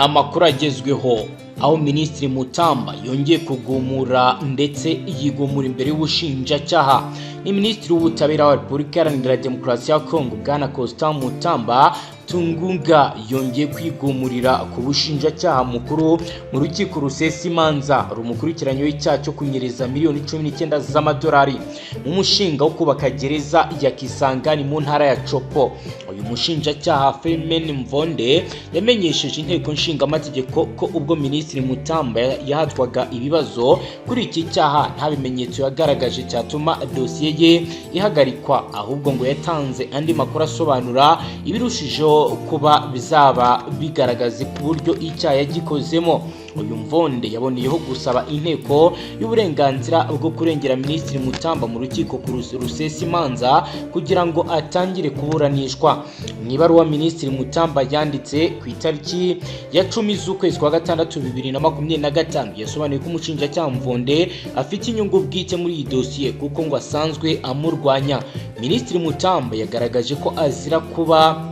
Amakuru agezweho aho Minisitiri Mutamba yongeye kugumura ndetse yigumura imbere y'ubushinjacyaha. Ni Minisitiri w'Ubutabera wa Repubulika Iharanira Demokarasi ya Kongo, Bwana Constant Mutamba Tungunga, yongeye kwigumurira ku bushinjacyaha mukuru mu rukiko rusesa imanza rumukurikiranyweho icyaha cyo kunyereza miliyoni 19 z'amadolari mu mushinga wo kubaka gereza ya Kisangani mu ntara ya Tshopo. Uyu mushinjacyaha Firmin Mvonde yamenyesheje Inteko Nshingamategeko ko ubwo Minisitiri Mutamba yahatwaga ibibazo kuri iki cyaha, nta bimenyetso yagaragaje cyatuma dosiye ye ihagarikwa, ahubwo ngo yatanze andi makuru asobanura ibirushijeho kuba bizaba bigaragaza ku buryo icyaha yagikozemo. Uyu Mvonde yaboneyeho gusaba inteko y'uburenganzira bwo kurengera Minisitiri Mutamba mu rukiko rusesa imanza kugira ngo atangire kuburanishwa. Mu ibaruwa Minisitiri Mutamba yanditse ku itariki ya 10 z'ukwezi kwa gatandatu 2025, yasobanuye ko umushinjacyaha Mvonde afite inyungu bwite muri iyi dosiye, kuko ngo asanzwe amurwanya. Minisitiri Mutamba yagaragaje ko azira kuba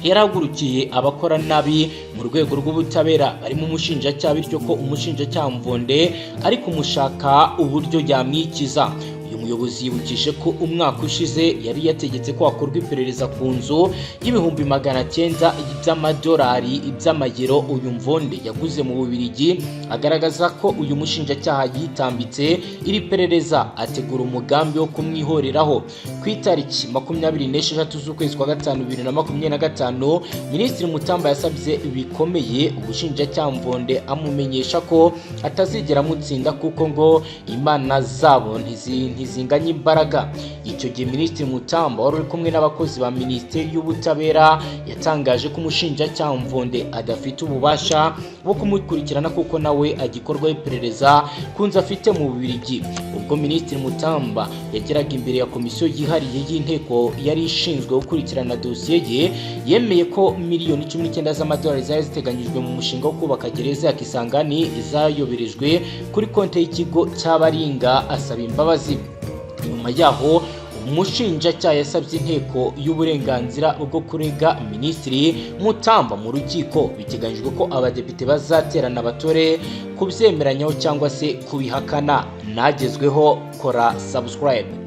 yarahagurukiye abakora nabi mu rwego rw'ubutabera barimo umushinjacyaha, bityo ko umushinjacyaha Mvonde ari kumushaka uburyo yamwikiza. Uyu muyobozi yibukije ko umwaka ushize yari yategetse ko hakorwa iperereza ku nzu y'900,000 by'amadolari by'amayero uyu Mvonde yaguze mu Bubiligi, agaragaza ko uyu mushinjacyaha yitambitse iri perereza ategura umugambi wo kumwihoreraho. Ku itariki 26 z'ukwezi kwa gatanu 2025, Minisitiri Mutamba yasabye bikomeye ubushinjacyaha Mvonde, amumenyesha ko atazigera amutsinda kuko ngo imana zabo ntizinganya imbaraga. Icyo gihe Minisitiri Mutamba, wari uri kumwe n'abakozi ba Minisiteri y'Ubutabera, yatangaje ko umushinjacyaha Mvonde adafite ububasha bwo kumukurikirana kuko nawe agikorwaho iperereza ku nzu afite mu Bubiligi. Ubwo Minisitiri Mutamba yageraga imbere ya komisiyo yihariye y'inteko yari ishinzwe gukurikirana dosiye ye, yemeye ko miliyoni 19 z'amadolari zari ziteganyijwe mu mushinga wo kubaka gereza ya Kisangani zayoberejwe kuri konti y'ikigo cy'Abaringa, asaba imbabazi. Nyuma yaho umushinjacyaha yasabye inteko y'uburenganzira bwo kurega Minisitiri Mutamba mu rukiko. Biteganyijwe ko abadepite bazaterana batore kubyemeranyaho cyangwa se kubihakana. Nagezweho, kora subscribe.